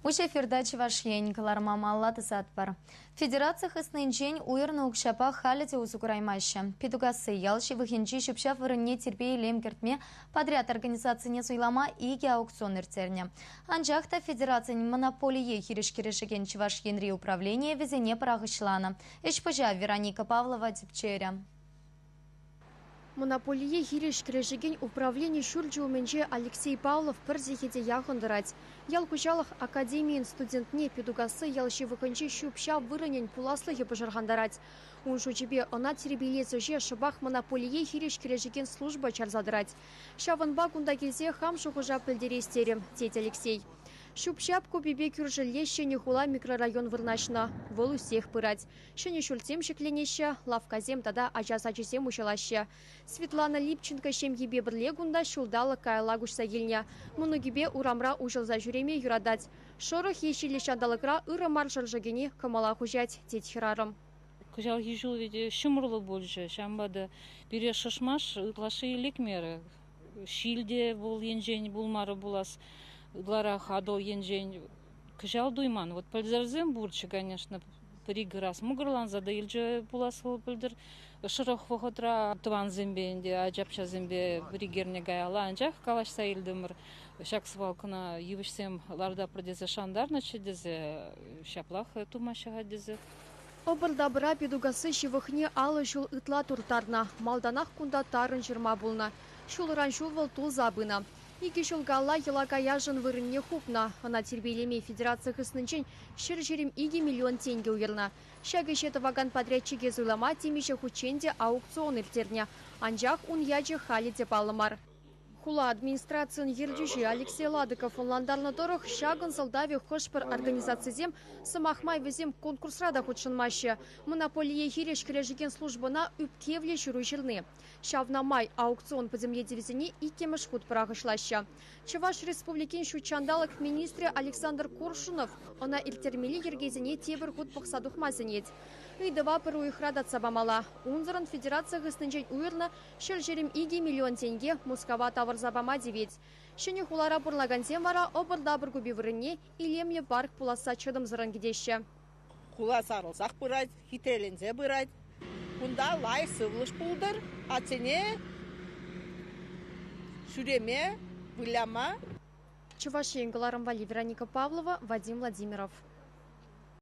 Уҫӑ эфирта Чӑваш Ен кӑларӑма малалла тӑсатпӑр. Федераци хыснинчен уйӑрнӑ укҫапа халӗ те усӑ кураймаҫҫӗ. Питукасси ял ҫывӑхӗнчи ҫӳп-ҫап вырӑнне тирпей-илем кӗртме подряд организацине суйлама икӗ аукцион ирттернӗ. Анчах та федерацин монополие хирӗҫ кӗрешекен Чӑваш Енри управленийӗ вӗсене пӑрахӑҫланӑ. Ӗҫ-пуҫа Вероника Павлова тӗпчерӗ. Монополие хирӗҫ кӗрешекен управлени ҫурчӗ умӗнче Алексей Павлов пӗр сехете яхӑн тӑрать. Ял хуҫалӑх академийӗн студентне Питукасси ял ҫывӑхӗнчи ҫӳп-ҫап вырӑнӗн пуласлӑхӗ пӑшӑрхантарать. Ун шучӗпе ӑна тирпейлес ӗҫе шӑпах монополие хирӗҫ кӗрешекен служба чарса тӑрать. Ҫавӑнпа кунта килсе хам шухӑша пӗлтерес терӗм, тет Алексей. Ҫӳп-ҫап купипе кӳршӗлле Ҫӗнӗ хула микрорайон вырнаҫнӑ. Вӑл ӳссех пырать. Ҫӗнӗ ҫуртсем ҫӗкленеҫҫӗ, лавккасем тата ача сачӗсем уҫӑлаҫҫӗ. Светлана Липченко ҫемйипе пӗрле кунта ҫулталӑк каялла куҫса килнӗ. Мӑнукӗпе урамра уҫӑлса ҫӳреме юратать. Шӑрӑх е ҫиллӗ ҫанталӑкра ырӑ мар шӑршӑ кӗни кӑмӑла хуҫать, тет хӗрарӑм. Кӑҫалхи ҫул вӗт ҫумӑрлӑ пулчӗ, ҫавӑнпа та пире шӑшмаш ытлашши лекмерӗ. Ҫил те вӑл енчен пулмарӗ пулас, ытларах Атӑл енчен. Кӑҫал туйман. Вот пӗлтӗрсем пурччӗ, конечно, пӗр-ик раз мӑкӑрланса та илчӗ пулас вӑл пӗлтӗр. Шӑрӑх вӑхӑтра тӑвансемпе ӗнтӗ, ачапчасемпе пӗр-ик эрне каялла анчах калаҫса илтӗмӗр. Ҫак свалкӑна йывӑҫсем лартатпӑр тесе шантарнӑччӗ тесе, ҫаплах тумаҫҫӗ-ха тесе. Ӑпӑр-тапӑра Питукасси ҫывӑхне 50 ҫул ытла турттарнӑ. Малтанах кунта тарӑн ҫырма пулнӑ. Ҫулран ҫул вӑл тулса пынӑ. Икӗ ҫул каялла йӑла каяшӑн вырӑнне хупнӑ. Ӑна тирпейлеме федераци хыснинчен 122 миллион тенкӗ уйӑрнӑ. Ҫак ӗҫе тӑвакан подрядчике суйлама темиҫе хутчен те аукцион ирттернӗ. Анчах ун ячӗ халӗ те паллӑ мар. Хула администрацийӗн ертӳҫи Алексей Ладыков ӑнлантарнӑ тӑрӑх, ҫакӑн сӑлтавӗ хӑш-пӗр организацисем, сӑмах май, вӗсем конкурсра та хутшӑнмаҫҫӗ, монополие хирӗҫ кӗрешекен службӑна ӳпкевлӗ ҫыру ҫырни. Ҫавна май аукцион пӗтӗмлетӗвӗсене иккӗмӗш хут пӑрахӑҫлаҫҫӗ. Чӑваш Республикин ҫут ҫанталӑк министрӗ Александр Коршунов ӑна ирттермелли йӗркесене тепӗр хут пӑхса тухма сӗнет. Ыйтӑва пӗр уйӑхра татса памалла. Унсӑрӑн федераци хыснинчен уйӑрнӑ 122 миллион тенке Мускава тавӑрса пама тивет. Ҫӗнӗ хулара пурӑнакансем вара ӑпӑр-тапӑр купи вырӑнне илемлӗ парк пуласса чӑтӑмсӑррӑн кӗтеҫҫӗ. Хула сарӑлсах пырать, хитреленсе пырать. Кунта лайӑх сывлӑш пултӑр, атьсене ҫӳреме, выляма. Чӑваш Ен кӑларӑм валли Вероника Павлова, Вадим Владимиров.